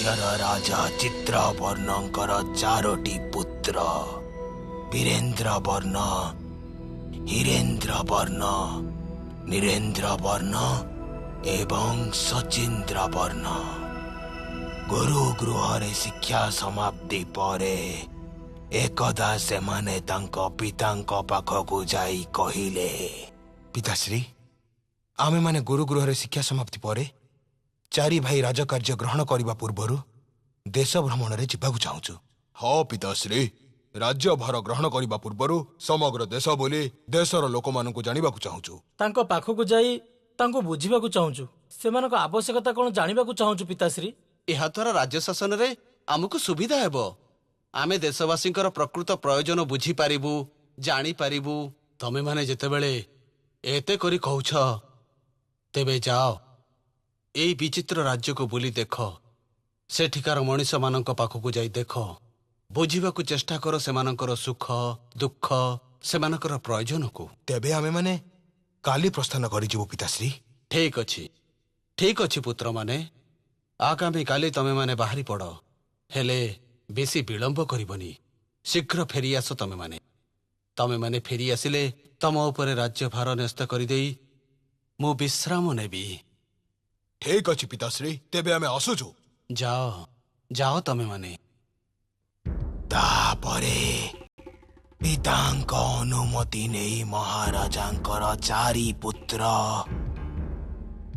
ରାଜ୍ୟର ରାଜା ଚିତ୍ରବର୍ଣ୍ଣଙ୍କର 4ଟି ପୁତ୍ର, ବୀରେନ୍ଦ୍ର ବର୍ଣ୍ଣ, ହୀରେନ୍ଦ୍ର ବର୍ଣ୍ଣ, ନୀରେନ୍ଦ୍ର ବର୍ଣ୍ଣ ଏବଂ ସଚିନ୍ଦ୍ର ବର୍ଣ୍ଣ। ଗୁରୁଗୃହରେ ଶିକ୍ଷା ସମାପ୍ତି ପରେ ଏକଦା ସେମାନେ ତାଙ୍କ ପିତାଙ୍କ ପାଖକୁ ଯାଇ କହିଲେ, ପିତାଶ୍ରୀ, ଆମେମାନେ ଗୁରୁଗୃହରେ ଶିକ୍ଷା ସମାପ୍ତି ପରେ 4 ଭାଇ ରାଜକାର୍ଯ୍ୟ ଗ୍ରହଣ କରିବା ପୂର୍ବରୁ ଦେଶ ଭ୍ରମଣରେ ଯିବାକୁ ଚାହୁଁଛୁ। ହଁ ପିତାଶ୍ରୀ, ରାଜ୍ୟଭାର ଗ୍ରହଣ କରିବା ପୂର୍ବରୁ ସମଗ୍ର ଦେଶ ବୋଲି ଦେଶର ଲୋକମାନଙ୍କୁ ଜାଣିବାକୁ ଚାହୁଁଛୁ। ତାଙ୍କ ପାଖକୁ ଯାଇ ତାଙ୍କୁ ବୁଝିବାକୁ ଚାହୁଁଛୁ, ସେମାନଙ୍କ ଆବଶ୍ୟକତା କ'ଣ ଜାଣିବାକୁ ଚାହୁଁଛୁ ପିତାଶ୍ରୀ। ଏହାଦ୍ୱାରା ରାଜ୍ୟ ଶାସନରେ ଆମକୁ ସୁବିଧା ହେବ। ଆମେ ଦେଶବାସୀଙ୍କର ପ୍ରକୃତ ପ୍ରୟୋଜନ ବୁଝିପାରିବୁ, ଜାଣିପାରିବୁ। ତମେମାନେ ଯେତେବେଳେ ଏତେ କରି କହୁଛ, ତେବେ ଯାଅ ଏଇ ବିଚିତ୍ର ରାଜ୍ୟକୁ ବୁଲି ଦେଖ, ସେଠିକାର ମଣିଷମାନଙ୍କ ପାଖକୁ ଯାଇ ଦେଖ, ବୁଝିବାକୁ ଚେଷ୍ଟା କର ସେମାନଙ୍କର ସୁଖ ଦୁଃଖ, ସେମାନଙ୍କର ପ୍ରୟୋଜନକୁ। ତେବେ ଆମେମାନେ କାଲି ପ୍ରସ୍ଥାନ କରିଯିବୁ ପିତାଶ୍ରୀ। ଠିକ ଅଛି, ଠିକ ଅଛି ପୁତ୍ରମାନେ, ଆଗାମୀ କାଲି ତମେମାନେ ବାହାରି ପଡ଼, ହେଲେ ବେଶୀ ବିଳମ୍ବ କରିବନି। ଶୀଘ୍ର ଫେରିଆସ ତମେମାନେ। ତମେମାନେ ଫେରି ଆସିଲେ ତମ ଉପରେ ରାଜ୍ୟଭାର ନ୍ୟସ୍ତ କରିଦେଇ ମୁଁ ବିଶ୍ରାମ ନେବି। ଠିକ ଅଛି ପିତାଶ୍ରୀ, ତେବେ ଆମେ ଆସୁଛୁ। ଯାଅ ଯାଅ ତମେମାନେ। ତାପରେ ପିତାଙ୍କ ଅନୁମତି ନେଇ ମହାରାଜାଙ୍କର 4 ପୁତ୍ର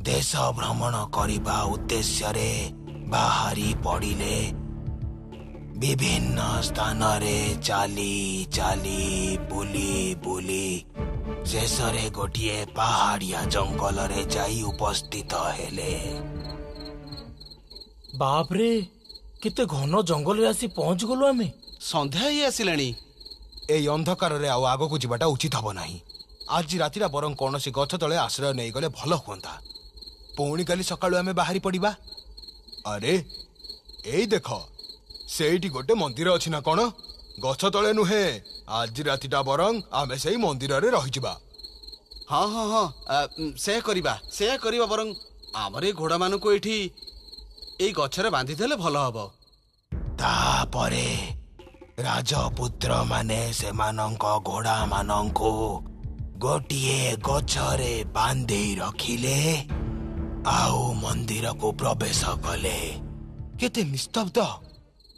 ଦେଶ ଭ୍ରମଣ କରିବା ଉଦ୍ଦେଶ୍ୟରେ ବାହାରି ପଡ଼ିଲେ। ବିଭିନ୍ନ ସ୍ଥାନରେ ଚାଲି ଚାଲି ବୁଲି ବୁଲି ଶେଷରେ ଗୋଟିଏ ପାହାଡ଼ିଆ ଜଙ୍ଗଲରେ ଯାଇ ଉପସ୍ଥିତ ହେଲେ। ବାପରେ, କେତେ ଘନ ଜଙ୍ଗଲରେ ଆସି ପହଞ୍ଚିଗଲୁ ଆମେ। ସନ୍ଧ୍ୟା ହେଇ ଆସିଲାଣି। ଏଇ ଅନ୍ଧକାରରେ ଆଉ ଆଗକୁ ଯିବାଟା ଉଚିତ ହବ ନାହିଁ। ଆଜି ରାତିଟା ବରଂ କୌଣସି ଗଛ ତଳେ ଆଶ୍ରୟ ନେଇଗଲେ ଭଲ ହୁଅନ୍ତା। ପୁଣି କାଲି ସକାଳୁ ଆମେ ବାହାରି ପଡ଼ିବା। ଆରେ ଏଇ ଦେଖ, ସେଇଠି ଗୋଟେ ମନ୍ଦିର ଅଛି ନା କଣ? ଗଛ ତଳେ ନୁହେଁ, ଆଜି ରାତିଟା ବରଂ ଆମେ ସେଇ ମନ୍ଦିରରେ ରହିଯିବା। ହଁ ହଁ ହଁ, ସେୟା କରିବା, ସେୟା କରିବା। ବରଂ ଆମର ଏ ଘୋଡ଼ାମାନଙ୍କୁ ଏଇଠି ଏଇ ଗଛରେ ବାନ୍ଧିଦେଲେ ଭଲ ହବ। ତାପରେ ରାଜପୁତ୍ରମାନେ ସେମାନଙ୍କ ଘୋଡ଼ାମାନଙ୍କୁ ଗୋଟିଏ ଗଛରେ ବାନ୍ଧି ରଖିଲେ ଆଉ ମନ୍ଦିରକୁ ପ୍ରବେଶ କଲେ। କେତେ ନିସ୍ତବ୍ଧ,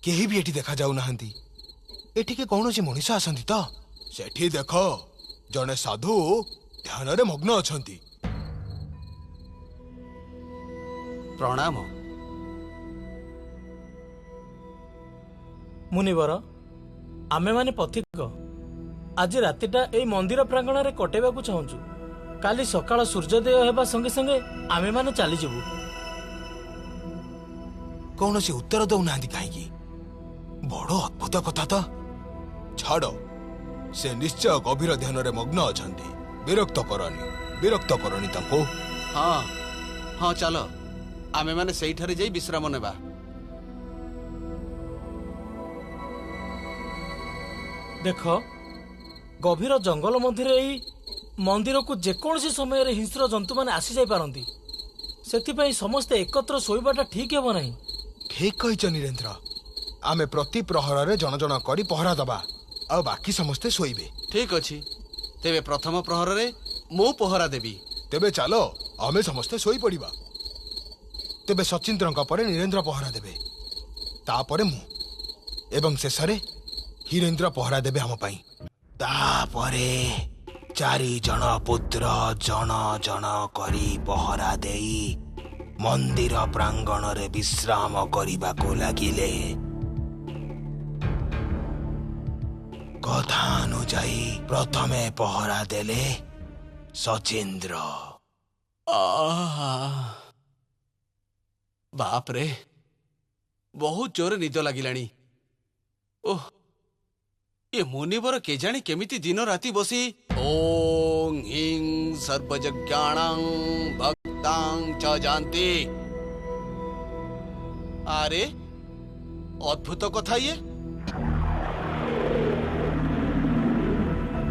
କେହି ବି ଏଠି ଦେଖାଯାଉନାହାନ୍ତି। ଏଠିକି କୌଣସି ମଣିଷ ଆସନ୍ତି ତ? ସେଠି ଦେଖ, ଜଣେ ସାଧୁ ଧ୍ୟାନରେ ମଗ୍ନ ଅଛନ୍ତି। ପ୍ରଣାମ ମୁନିବର, ଆମେମାନେ ପଥିକ। ଆଜି ରାତିଟା ଏଇ ମନ୍ଦିର ପ୍ରାଙ୍ଗଣରେ କଟେଇବାକୁ ଚାହୁଁଛୁ। କାଲି ସକାଳ ସୂର୍ଯ୍ୟୋଦୟ ହେବା ସଙ୍ଗେ ସଙ୍ଗେ ଆମେମାନେ ଚାଲିଯିବୁ। କୌଣସି ଉତ୍ତର ଦଉନାହାନ୍ତି କାହିଁକି? ବଡ଼ ଅଦ୍ଭୁତ କଥା ତ। ଛାଡ଼, ସେ ନିଶ୍ଚୟ ଗଭୀର ଧ୍ୟାନରେ ମଗ୍ନ ଅଛନ୍ତି। ବିରକ୍ତ କରନି, ବିରକ୍ତ କରନି ତାଙ୍କୁ। ହଁ ହଁ, ଚାଲ ଆମେମାନେ ସେଇଠାରେ ଯାଇ ବିଶ୍ରାମ ନେବା। ଦେଖ, ଗଭୀର ଜଙ୍ଗଲ ମଧ୍ୟରେ ଏଇ ମନ୍ଦିରକୁ ଯେକୌଣସି ସମୟରେ ହିଂସ୍ର ଜନ୍ତୁମାନେ ଆସିଯାଇପାରନ୍ତି। ସେଥିପାଇଁ ସମସ୍ତେ ଏକତ୍ର ଶୋଇବାଟା ଠିକ ହେବ ନାହିଁ। ଠିକ କହିଛ ନୀରେନ୍ଦ୍ର। ଆମେ ପ୍ରତି ପ୍ରହରରେ ଜଣ ଜଣ କରି ପହରା ଦବା, ଆଉ ବାକି ସମସ୍ତେ ଶୋଇବେ। ଠିକ ଅଛି, ତେବେ ପ୍ରଥମ ପ୍ରହରରେ ମୁଁ ପହରା ଦେବି। ତେବେ ଚାଲ ଆମେ ସମସ୍ତେ ଶୋଇପଡ଼ିବା। ତେବେ ସଚିନ୍ଦ୍ରଙ୍କ ପରେ ନୀରେନ୍ଦ୍ର ପହରା ଦେବେ, ତାପରେ ମୁଁ, ଏବଂ ଶେଷରେ ହୀରେନ୍ଦ୍ର ପହରା ଦେବେ ଆମ ପାଇଁ। ତାପରେ 4 ଜଣ ପୁତ୍ର ଜଣ ଜଣ କରି ପହରା ଦେଇ ମନ୍ଦିର ପ୍ରାଙ୍ଗଣରେ ବିଶ୍ରାମ କରିବାକୁ ଲାଗିଲେ। କଥା ଅନୁଯାୟୀ ପ୍ରଥମେ ପହରା ଦେଲେ ସଚିନ୍ଦ୍ର। ବାପରେ, ବହୁତ ଜୋରେ ନିଦ ଲାଗିଲାଣି। ଓହ, ଏ ମୁନିବର କେଜାଣି କେମିତି ଦିନ ରାତି ବସି ଓଁ ହିଂ ସର୍ବଯଜ୍ଞାଣାଂ ଭକ୍ତାଂ ଚ ଜାନ୍ତି। ଆରେ ଅଦ୍ଭୁତ କଥା, ଇଏ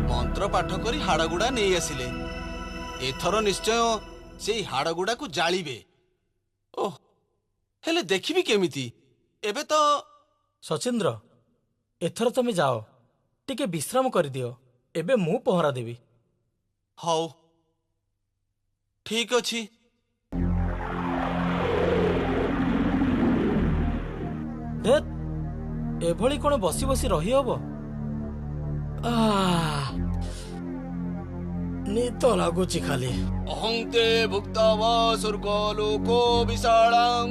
ମନ୍ତ୍ର ପାଠ କରି ହାଡ଼ଗୁଡ଼ା ନେଇ ଆସିଲେ। ଏଥର ନିଶ୍ଚୟ ସେଇ ହାଡ଼ଗୁଡ଼ାକୁ ଜାଳିବେ। ଓହ, ହେଲେ ଦେଖିବି କେମିତି? ଏବେ ତ ସଚିନ୍ଦ୍ର, ଏଥର ତମେ ଯାଅ, ଟିକେ ବିଶ୍ରାମ କରିଦିଅ। ଏବେ ମୁଁ ପହରା ଦେବି। ହଉ, ଠିକ ଅଛି। ଧେତ୍, ଏଭଳି କଣ ବସି ବସି ରହିହବ? ଆଃ, ନିଦ ଲାଗୁଛି ଖାଲି। ଅହଂ ତେ ଭୁକ୍ତବା ସ୍ୱର୍ଗ ଲୋକ ବିଶାଳଂ।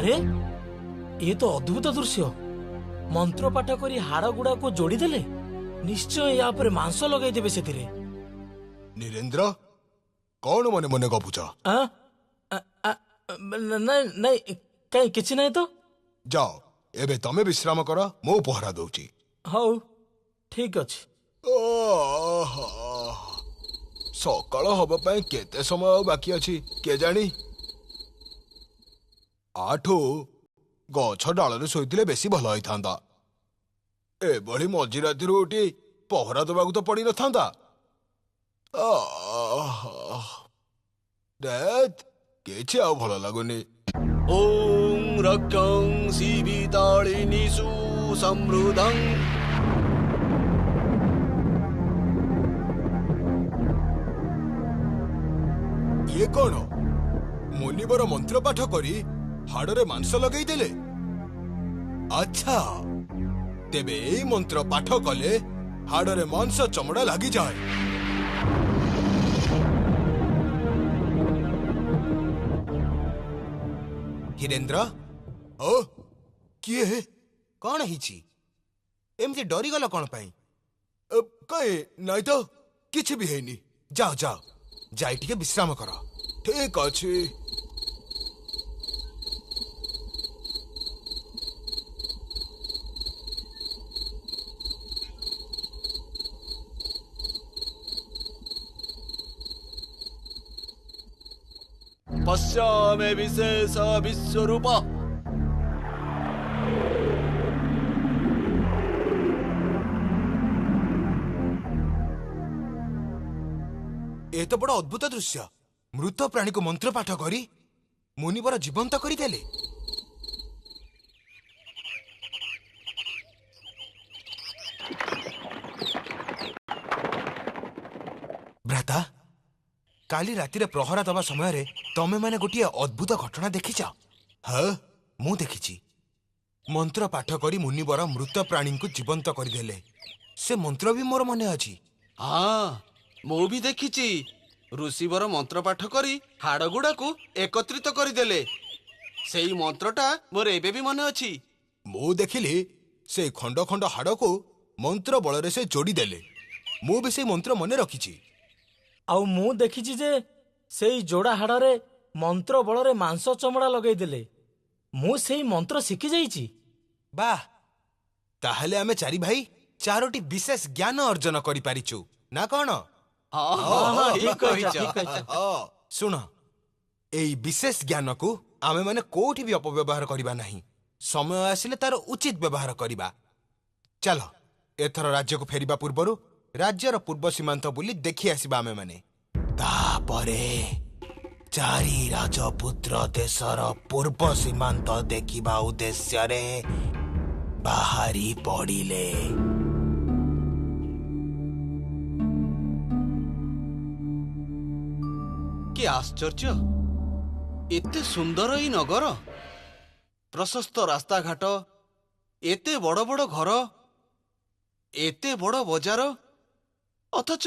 ଆରେ, ଏ ତ ଅଦ୍ଭୁତ ଦୃଶ୍ୟ! ମନ୍ତ୍ର ପାଠ କରି ହାଡ଼ ଗୁଡାକୁ ଯୋଡ଼ିଦେଲେ। ନିଶ୍ଚୟ ୟା ଉପରେ ମାଂସ ଲଗେଇଦେବେ ସେଥିରେ। ନୀରେନ୍ଦ୍ର, କଣ ମନେ ମନେ ଗପୁଛ? ଆଁ? ଆ, ଆ, ନାଇଁ ନାଇଁ, କାଇଁ କିଛି ନାହିଁ ତ। ଯାଅ, ଏବେ ତମେ ବିଶ୍ରାମ କର, ମୁଁ ପହରା ଦଉଛି। ହଉ, ଠିକ ଅଛି। ଓହୋ, ସକାଳ ହବା ପାଇଁ କେତେ ସମୟ ଆଉ ବାକି ଅଛି କେଜାଣି? ଆଠୁ ଗଛ ଡାଳରେ ଶୋଇଥିଲେ ବେଶୀ ଭଲ ହେଇଥାନ୍ତା। ଏଭଳି ମଝି ରାତିରୁ ଉଠି ପହରା ଦେବାକୁ ତ ପଡିନଥାନ୍ତା। ଧେତ୍, କିଛି ଆଉ ଭଲ ଲାଗୁନି। ଓଁ ରକ୍ଷଂ ଶିବିତାଳିନି ସୁସମୃଦ୍ଧଂ। ଇଏ କଣ? ମୁନିବର ମନ୍ତ୍ର ପାଠ କରି ହାଡ଼ରେ ମାଂସ ଲଗେଇଦେଲେ? ଆଚ୍ଛା, ତେବେ ଏଇ ମନ୍ତ୍ର ପାଠ କଲେ ହାଡ଼ରେ ମାଂସ ଚମଡ଼ା ଲାଗିଯାଏ। ହିରେନ୍ଦ୍ର, ଓ କିଏ? କଣ ହେଇଛି? ଏମିତି ଡରିଗଲ କଣ ପାଇଁ? କାଇଁ ନାଇଁ ତ, କିଛି ବି ହେଇନି। ଯାଅ ଯାଅ, ଯାଇ ଟିକେ ବିଶ୍ରାମ କର। ଠିକ ଅଛି। ପଶ୍ୟାମେ ବିଶେଷ ବିଶ୍ୱରୂପ। ଏ ତ ବଡ଼ ଅଦ୍ଭୁତ ଦୃଶ୍ୟ! ମୃତ ପ୍ରାଣୀକୁ ମନ୍ତ୍ର ପାଠ କରି ମୁନିବର ଜୀବନ୍ତ କରିଦେଲେ। ଭ୍ରାତା, କାଲି ରାତିରେ ପ୍ରହରା ଦବା ସମୟରେ ତମେମାନେ ଗୋଟିଏ ଅଦ୍ଭୁତ ଘଟଣା ଦେଖିଛ? ହଁ, ମୁଁ ଦେଖିଛି। ମନ୍ତ୍ର ପାଠ କରି ମୁନିବର ମୃତ ପ୍ରାଣୀଙ୍କୁ ଜୀବନ୍ତ କରିଦେଲେ। ସେ ମନ୍ତ୍ର ବି ମୋର ମନେ ଅଛି। ହଁ, ମୁଁ ବି ଦେଖିଛି। ଋଷିବର ମନ୍ତ୍ର ପାଠ କରି ହାଡ଼ ଗୁଡାକୁ ଏକତ୍ରିତ କରିଦେଲେ। ସେଇ ମନ୍ତ୍ରଟା ମୋର ଏବେ ବି ମନେ ଅଛି। ମୁଁ ଦେଖିଲି ସେଇ ଖଣ୍ଡ ଖଣ୍ଡ ହାଡ଼କୁ ମନ୍ତ୍ର ବଳରେ ସେ ଯୋଡ଼ିଦେଲେ। ମୁଁ ବି ସେଇ ମନ୍ତ୍ର ମନେ ରଖିଛି। ଆଉ ମୁଁ ଦେଖିଛି ଯେ ସେଇ ଯୋଡ଼ା ହାଡ଼ରେ ମନ୍ତ୍ର ବଳରେ ମାଂସ ଚମଡ଼ା ଲଗେଇଦେଲେ। ମୁଁ ସେଇ ମନ୍ତ୍ର ଶିଖି ଯାଇଛି। ବାଃ, ତାହେଲେ ଆମେ ଚାରି ଭାଇ ଚାରୋଟି ବିଶେଷ ଜ୍ଞାନ ଅର୍ଜନ କରିପାରିଛୁ, ନା କଣ? ହଁ ହଁ, ଠିକ କହିଛ। ଠିକ କହିଛ। ଶୁଣ, ଏଇ ବିଶେଷ ଜ୍ଞାନକୁ ଆମେମାନେ କୋଉଠି ବି ଅପବ୍ୟବହାର କରିବା ନାହିଁ। ସମୟ ଆସିଲେ ତାର ଉଚିତ ବ୍ୟବହାର କରିବା। ଚାଲ, ଏଥର ରାଜ୍ୟକୁ ଫେରିବା ପୂର୍ବରୁ ରାଜ୍ୟର ପୂର୍ବ ସୀମାନ୍ତ ବୁଲି ଦେଖି ଆସିବା ଆମେମାନେ। ତାପରେ ଚାରି ରାଜପୁତ୍ର ଦେଶର ପୂର୍ବ ସୀମାନ୍ତ ଦେଖିବା ଉଦ୍ଦେଶ୍ୟରେ ବାହାରି ପଡ଼ିଲେ। କି ଆଶ୍ଚର୍ଯ୍ୟ, ଏତେ ସୁନ୍ଦର ଏଇ ନଗର! ପ୍ରଶସ୍ତ ରାସ୍ତାଘାଟ, ଏତେ ବଡ଼ ବଡ଼ ଘର, ଏତେ ବଡ଼ ବଜାର, ଅଥଚ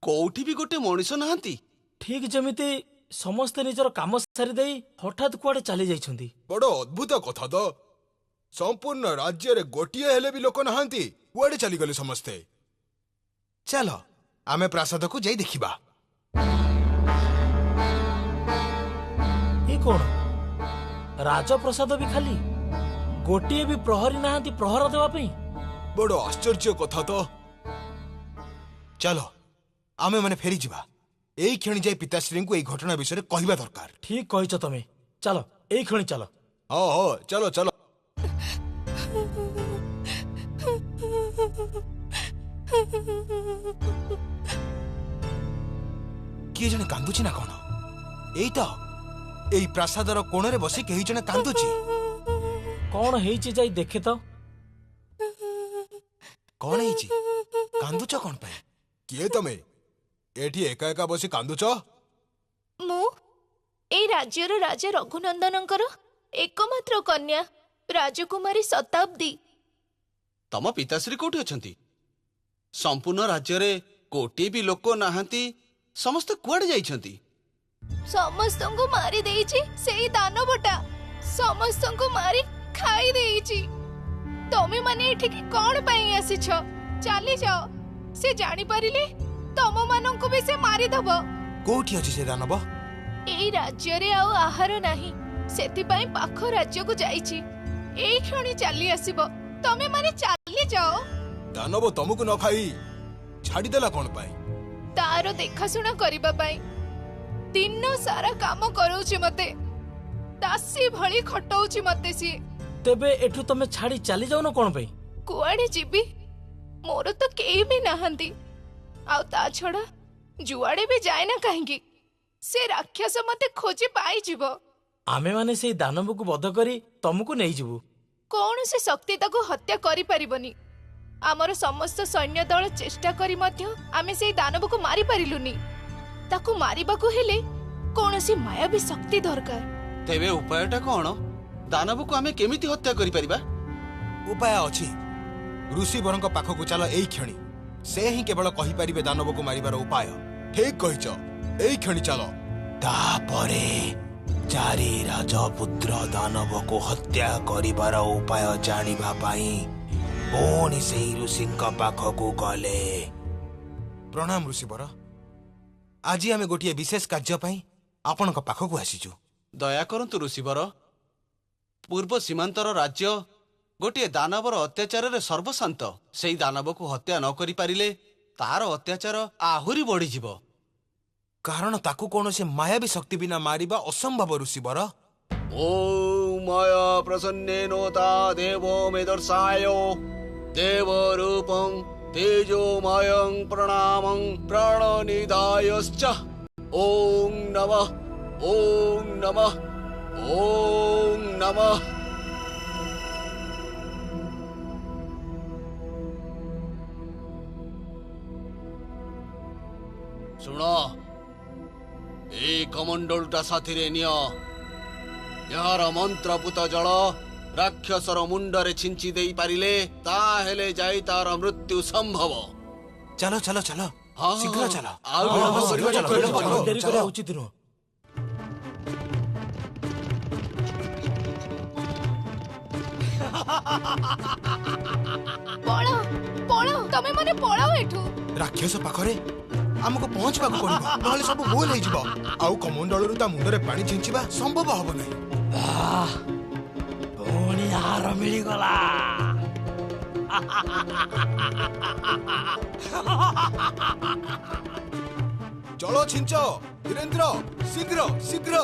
କୋଉଠି ବି ଗୋଟେ ମଣିଷ ନାହାନ୍ତି। ଠିକ ଯେମିତି ସମସ୍ତେ ନିଜର କାମ ସାରିଦେଇ ହଠାତ୍ କୁଆଡେ ଚାଲି ଯାଇଛନ୍ତି। ବଡ଼ ଅଦ୍ଭୁତ କଥା ତ, ସମ୍ପୂର୍ଣ୍ଣ ରାଜ୍ୟରେ ଗୋଟିଏ ହେଲେ ବି ଲୋକ ନାହାନ୍ତି। କୁଆଡେ ଚାଲିଗଲେ ସମସ୍ତେ? ଚାଲ, ଆମେ ପ୍ରାସାଦକୁ ଯାଇ ଦେଖିବା। ଏ କଣ, ରାଜପ୍ରସାଦ ବି ଖାଲି, ଗୋଟିଏ ବି ପ୍ରହରୀ ନାହାନ୍ତି ପ୍ରହରା ଦେବା ପାଇଁ। ବଡ଼ ଆଶ୍ଚର୍ଯ୍ୟ କଥା ତ। ଚାଲ, ଆମେମାନେ ଫେରିଯିବା। ଏଇ କ୍ଷଣି ଯାଇ ପିତାଶ୍ରୀଙ୍କୁ ଏଇ ଘଟଣା ବିଷୟରେ କହିବା ଦରକାର। ଠିକ କହିଛ ତମେ, ଚାଲ, ଏଇ କ୍ଷଣି ଚାଲ। ହଁ ହଁ, ଚାଲ ଚାଲ। କିଏ ଜଣେ କାନ୍ଦୁଛି ନା କଣ? ଏଇ ତ, ଏଇ ପ୍ରାସାଦର କୋଣରେ ବସି କେହି ଜଣେ କାନ୍ଦୁଛି। କଣ ହେଇଛି ଯାଇ ଦେଖେ ତ। କଣ ହେଇଛି? କାନ୍ଦୁଛ କଣ ପାଇଁ? କିଏ ତମେ ଏଠି ଏକା ଏକା ବସି କାନ୍ଦୁଛ? ମୁଁ ଏଇ ରାଜ୍ୟର ରାଜା ରଘୁନନ୍ଦନଙ୍କର ଏକମାତ୍ର କନ୍ୟା ରାଜକୁମାରୀ ଶତାବ୍ଦୀ। ତମ ପିତାଶ୍ରୀ କୋଉଠି ଅଛନ୍ତି? ସମ୍ପୂର୍ଣ୍ଣ ରାଜ୍ୟରେ ଗୋଟିଏ ବି ଲୋକ ନାହାନ୍ତି, ସମସ୍ତେ କୁଆଡେ ଯାଇଛନ୍ତି? ସମସ୍ତଙ୍କୁ ମାରି ଦେଇଛି ସେଇ ଦାନବଟା, ସମସ୍ତଙ୍କୁ ମାରି ଖାଇ ଦେଇଛି। ତମେ ମାନେ ଏଠିକି କଣ ପାଇଁ ଆସିଛ? ଚାଲି ଯାଅ, ସେ ଜାଣିପାରିଲେ ତମ ମାନଙ୍କୁ ବି ସେ ମାରିଦବ। କୋଉଠି ଅଛି ସେ ଦାନବ? ଏଇ ରାଜ୍ୟରେ ଆଉ ଆହାର ନାହିଁ, ସେଥିପାଇଁ ପାଖ ରାଜ୍ୟକୁ ଯାଇଛି। ଏଇ କ୍ଷଣି ଚାଲି ଆସିବ, ତମେ ମାନେ ଚାଲି ଯାଅ। ଦାନବ ତମକୁ ନ ଖାଇ ଛାଡ଼ିଦେଲା କଣ ପାଇଁ? ତାର ଦେଖାଶୁଣା କରିବା ପାଇଁ ଦିନ ସାରା କାମ କରଉଛି ମତେ, ଦାସୀ ଭଳି ଖଟଉଛି ମତେ ସିଏ। ତେବେ ଏଠୁ ତମେ ଛାଡି ଚାଲି ଯାଉନ କଣ ପାଇଁ? କୁଆଡେ ଯିବି, ମୋର ତ କେହି ବି ନାହାନ୍ତି। ଆଉ ତା ଛଡା ଯୁଆଡେ ବି ଯାଏ ନା କାହିଁକି, ସେ ରାକ୍ଷସ ମତେ ଖୋଜି ପାଇଯିବ। ଆମେମାନେ ସେଇ ଦାନବକୁ ବଧ କରି ତମକୁ ନେଇଯିବୁ। କୌଣସି ଶକ୍ତି ତାକୁ ହତ୍ୟା କରିପାରିବନି। ଆମର ସମସ୍ତ ସୈନ୍ୟ ଦଳ ଚେଷ୍ଟା କରି ମଧ୍ୟ ଆମେ ସେଇ ଦାନବକୁ ମାରିପାରିଲୁନି। ତାକୁ ମାରିବାକୁ ହେଲେ କୌଣସି ମାୟାବୀ ଶକ୍ତି ଦରକାର। ତେବେ ଉପାୟଟା କଣ? ଦାନବକୁ ଆମେ କେମିତି ହତ୍ୟା କରିପାରିବା? ଉପାୟ ଅଛି। ଋଷିବରଙ୍କ ପାଖକୁ ଚାଲ ଏଇ କ୍ଷଣି। ସେ ହିଁ କେବଳ କହିପାରିବେ ଦାନବକୁ ମାରିବାର ଉପାୟ। ଠିକ କହିଛ, ଏଇ କ୍ଷଣି ଚାଲ। ତାପରେ ଚାରି ରାଜପୁତ୍ର ଦାନବକୁ ହତ୍ୟା କରିବାର ଉପାୟ ଜାଣିବା ପାଇଁ ପୁଣି ସେଇ ଋଷିଙ୍କ ପାଖକୁ ଗଲେ। ପ୍ରଣାମ ଋଷିବର, ଆଜି ଆମେ ଗୋଟିଏ ବିଶେଷ କାର୍ଯ୍ୟ ପାଇଁ ଆପଣଙ୍କ ପାଖକୁ ଆସିଛୁ। ଦୟା କରନ୍ତୁ ଋଷିବର, ପୂର୍ବ ସୀମାନ୍ତର ରାଜ୍ୟ ଗୋଟିଏ ଦାନବର ଅତ୍ୟାଚାରରେ ସର୍ବଶାନ୍ତ। ସେଇ ଦାନବକୁ ହତ୍ୟା ନ କରିପାରିଲେ ତାର ଅତ୍ୟାଚାର ଆହୁରି ବଢିଯିବ। କାରଣ ତାକୁ କୌଣସି ମାୟାବୀ ଶକ୍ତି ବିନା ମାରିବା ଅସମ୍ଭବ ଋଷିବର। ଓଁ ମାୟା ପ୍ରସନ୍ନେନ ତା ଦେବୋ ମେ ଦର୍ଶାୟ ଦେବ ରୂପଂ ତେଜୋମୟଂ ପ୍ରଣାମଂ ପ୍ରାଣନିଧାୟଶ୍ଚ। ଓଁ ନମଃ, ଓଁ ନମଃ, ଓଁ ନମଃ। ଶୁଣ, ଏଇ କମଣ୍ଡଳୁଟା ସାଥିରେ ନିଅ। ଏହାର ମନ୍ତ୍ରପୁତ ଜଳ ରାକ୍ଷସର ମୁଣ୍ଡରେ ଛିଞ୍ଚି ଦେଇ ପାରିଲେ ତାହେଲେ ଯାଇ ତାର ମୃତ୍ୟୁ ସମ୍ଭବ। ଚାଲ ଚାଲ ଚାଲ, ଶୀଘ୍ର ଚାଲ। ଆଉ ବିଳମ୍ବ କରିବା ଡେରି କରିବା ଉଚିତ ନୁହଁ। ପଳାଅ ପଳାଅ, ତମେ ମାନେ ପଳାଅ ଏଠୁ। ରାକ୍ଷସ ପାଖରେ ଆମକୁ ପହଞ୍ଚିବାକୁ ପଡିବ, ନହେଲେ ସବୁ ଭୁଲ ହେଇଯିବ। ଆଉ କମଣ୍ଡଳରୁ ତା ମୁଣ୍ଡରେ ପାଣି ଛିଞ୍ଚିବା ସମ୍ଭବ ହବ ନାହିଁ। ପୁଣି ହାର ମିଳିଗଲା। ଜଳ ଛିଞ୍ଚ ବୀରେନ୍ଦ୍ର, ଶୀଘ୍ର ଶୀଘ୍ର।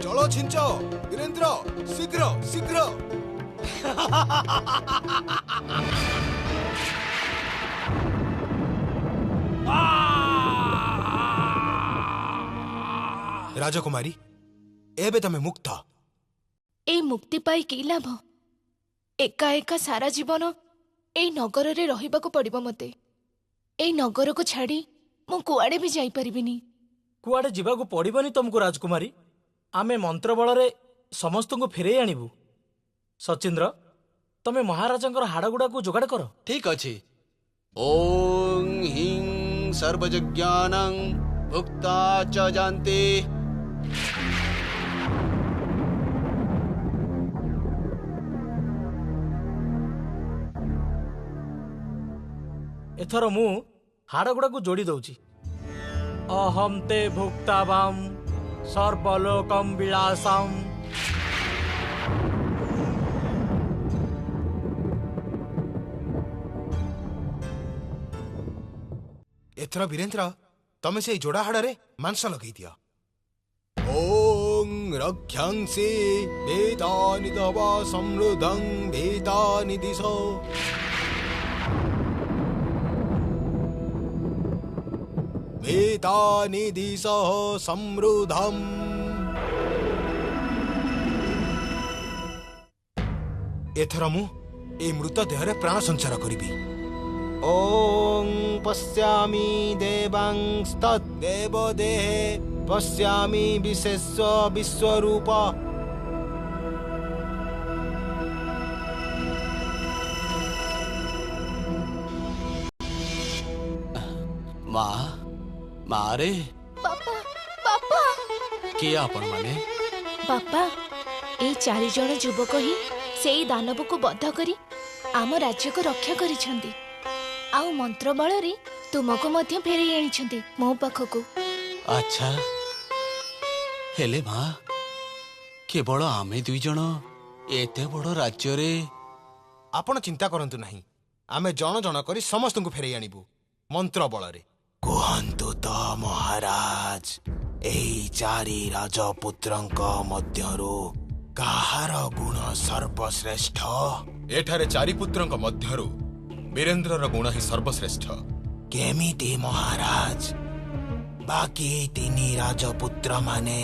ଜଳ ଛିଞ୍ଚ ବୀରେନ୍ଦ୍ର, ଶୀଘ୍ର ଶୀଘ୍ର। ରାଜକୁମାରୀ, ଏବେ ତମେ ମୁକ୍ତ। ଏଇ ମୁକ୍ତି ପାଇ କି ଲାଭ? ଏକା ଏକା ସାରା ଜୀବନ ଏଇ ନଗରରେ ରହିବାକୁ ପଡିବ ମତେ। ଏଇ ନଗରକୁ ଛାଡି ମୁଁ କୁଆଡେ ବି ଯାଇପାରିବିନି। କୁଆଡେ ଯିବାକୁ ପଡିବନି ତମକୁ ରାଜକୁମାରୀ। ଆମେ ମନ୍ତ୍ର ବଳରେ ସମସ୍ତଙ୍କୁ ଫେରେଇ ଆଣିବୁ। ସଚିନ୍ଦ୍ର, ତମେ ମହାରାଜାଙ୍କର ହାଡ଼ଗୁଡ଼ାକୁ ଯୋଗାଡ଼ କର। ଠିକ ଅଛି। ଓଁ ହିଂ ସର୍ବଯଜ୍ଞାନାଂ ଭୁକ୍ତା ଚ ଯାନ୍ତି। ଏଥର ମୁଁ ହାଡ଼ଗୁଡ଼ାକୁ ଯୋଡ଼ି ଦଉଛି। ଅହಂ ତେ ଭୁକ୍ତାବାମ୍ ସର୍ବଲୋକମ୍ ବିଳାସମ୍। ଏଥର ବୀରେନ୍ଦ୍ର, ତମେ ସେଇ ଯୋଡ଼ା ହାଡ଼ରେ ମାଂସ ଲଗେଇ ଦିଅ। ଓଁ ରକ୍ଷାଂସି ବେଦାନି ତବ ସମୃଦ୍ଧଂ ବେଦାନି ଦିଶ। ବେଦାନି ଦିଶ ସମୃଦ୍ଧಂ। ଏଥର ମୁଁ ଏଇ ମୃତ ଦେହରେ ପ୍ରାଣ ସଞ୍ଚାର କରିବି। ଓଁ ପଶ୍ୟାମି ଦେବାଂସ୍ତଦ୍ଦେବ ଦେହେ ପଶ୍ୟାମି ବିଶେଷ ବିଶ୍ୱରୂପ। ମା, ମାରେ। ବାପା, ବାପା। କିଏ ଆପଣମାନେ? ବାପା, ଏଇ ଚାରିଜଣ ଯୁବକ ହିଁ ସେଇ ଦାନବକୁ ବଧ କରି ଆମ ରାଜ୍ୟକୁ ରକ୍ଷା କରିଛନ୍ତି, ଆଉ ମନ୍ତ୍ର ବଳରେ ତୁମକୁ ମଧ୍ୟ ଫେରେଇ ଆଣିଛନ୍ତି ମୋ ପାଖକୁ। ଆଚ୍ଛା, ହେଲେ ମା, କେବଳ ଆମେ ଦୁଇ ଜଣ ଏତେ ବଡ଼ ରାଜ୍ୟରେ? ଆପଣ ଚିନ୍ତା କରନ୍ତୁ ନାହିଁ, ଆମେ ଜଣ ଜଣ କରି ସମସ୍ତଙ୍କୁ ଫେରେଇ ଆଣିବୁ ମନ୍ତ୍ର ବଳରେ। କୁହନ୍ତୁ ତ ମହାରାଜ, ଏଇ ଚାରି ରାଜପୁତ୍ରଙ୍କ ମଧ୍ୟରୁ କାହାର ଗୁଣ ସର୍ବଶ୍ରେଷ୍ଠ? ଏଠାରେ ଚାରି ପୁତ୍ରଙ୍କ ମଧ୍ୟରୁ ବୀରେନ୍ଦ୍ରର ଗୁଣ ହିଁ ସର୍ବଶ୍ରେଷ୍ଠ। କେମିତି ମହାରାଜ? ବାକି ତିନି ରାଜପୁତ୍ରମାନେ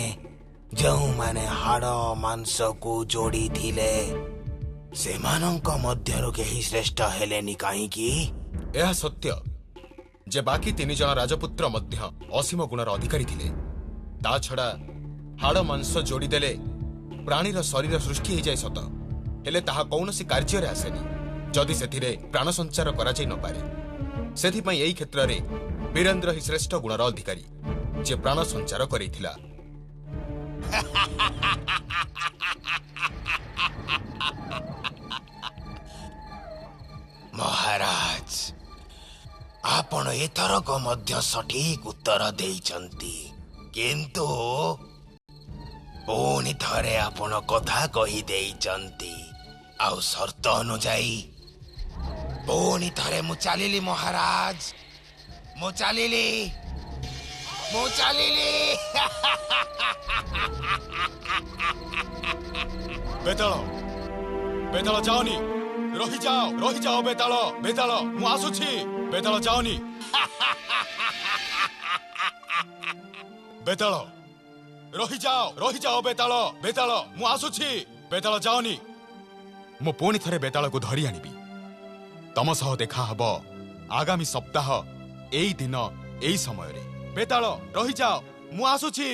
ଯେଉଁମାନେ ହାଡ଼ ମାଂସକୁ ଯୋଡ଼ିଥିଲେ, ସେମାନଙ୍କ ମଧ୍ୟରୁ କେହି ଶ୍ରେଷ୍ଠ ହେଲେନି କାହିଁକି? ଏହା ସତ୍ୟ ଯେ ବାକି ତିନି ଜଣ ରାଜପୁତ୍ର ମଧ୍ୟ ଅସୀମ ଗୁଣର ଅଧିକାରୀ ଥିଲେ। ତା ଛଡ଼ା ହାଡ଼ ମାଂସ ଯୋଡ଼ିଦେଲେ ପ୍ରାଣୀର ଶରୀର ସୃଷ୍ଟି ହେଇଯାଏ ସତ, ହେଲେ ତାହା କୌଣସି କାର୍ଯ୍ୟରେ ଆସେନି ଯଦି ସେଥିରେ ପ୍ରାଣ ସଞ୍ଚାର କରାଯାଇ ନପାରେ। ସେଥିପାଇଁ ଏଇ କ୍ଷେତ୍ରରେ ବୀରେନ୍ଦ୍ର ହିଁ ଶ୍ରେଷ୍ଠ ଗୁଣର ଅଧିକାରୀ, ଯେ ପ୍ରାଣ ସଞ୍ଚାର କରେଇଥିଲା। ମହାରାଜ, ଆପଣ ଏଥରକ ମଧ୍ୟ ସଠିକ ଉତ୍ତର ଦେଇଛନ୍ତି, କିନ୍ତୁ ପୁଣି ଥରେ ଆପଣ କଥା କହିଦେଇଛନ୍ତି। ଆଉ ସର୍ତ୍ତ ଅନୁଯାୟୀ ପୁଣି ଥରେ ମୁଁ ଚାଲିଲି ମହାରାଜ, ମୁଁ ଚାଲିଲି, ମୁଁ ଚାଲିଲି। ବେତାଳ, ବେତାଳ ଯାଅନି, ରହିଯାଅ, ରହିଯାଅ ବେତାଳ, ବେତାଳ ମୁଁ ଆସୁଛି, ବେତାଳ ଯାଅନି। ବେତାଳ ରହିଯାଅ, ରହିଯାଅ ବେତାଳ, ବେତାଳ ମୁଁ ଆସୁଛି, ବେତାଳ ଯାଅନି। ମୁଁ ପୁଣି ଥରେ ବେତାଳକୁ ଧରି ଆଣିବି। ତମ ସହ ଦେଖା ହବ ଆଗାମୀ ସପ୍ତାହ ଏଇ ଦିନ ଏଇ ସମୟରେ। ବେତାଳ ରହିଯାଅ, ମୁଁ ଆସୁଛି।